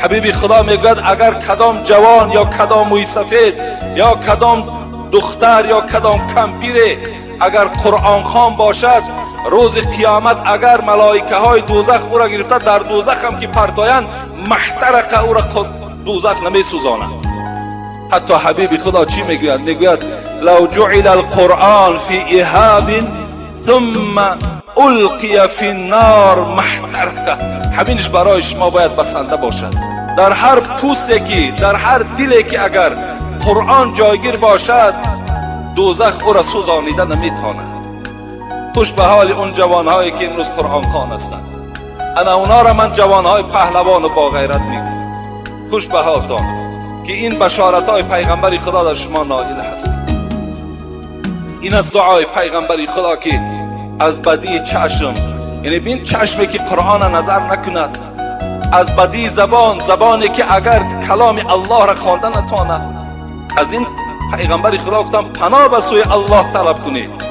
Ҳабиби Худо мегӯяд, агар кадом ҷавон ё кадом мӯйсафед ё кадом духтар ё кадом кампире агар қуръонхон бошад, рӯзи қиёмат агар малоикаҳои дӯзах ӯро гирифта дар дӯзах ҳам ки партоянд, маҳтарақа, ӯро дӯзах намесӯзонад. Ҳатто ҳабиби Худо чӣ мегӯяд? Мегӯяд: лав ҷуила алқуръон фи иҳабин ثم القی فی النار محترقه. Ҳаминш барои шумо бояд басанда бошад. Дар ҳар пӯсте ки, дар ҳар диле ки агар Қуръон ҷойгир бошад, дӯзах ӯро сӯзонида наметавонад. Хуш ба ҳоли он ҷавонҳое ки имрӯз қуръонхон ҳастанд. Ана онҳоро ман ҷавонҳои паҳлавону боғайрат мегӯям. Хуш ба ҳолтон ки ин башоратҳои пайғамбари Худо дар шумо ноил ҳастед. Ин аз дуои пайғамбари Худо ки аз бадии чашм, яъне бин, чашме ки Қуръона назар накунад, аз бадии забон, забоне ки агар каломи Аллоҳро хонда натавонад, аз ин пайғамбари Худо гуфтам, паноҳ ба сӯи Аллоҳ талаб кунед.